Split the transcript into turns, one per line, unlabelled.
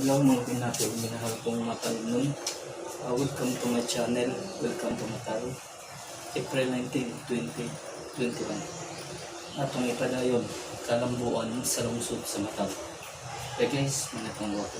Adlaw, mga binato, minahal kong mga kaignon. Welcome to my channel. Welcome to Matal. April 19, 2021. Atong ipadayon, kalambuan sa lungsod sa Matal. Okay guys, mga tangwa ko.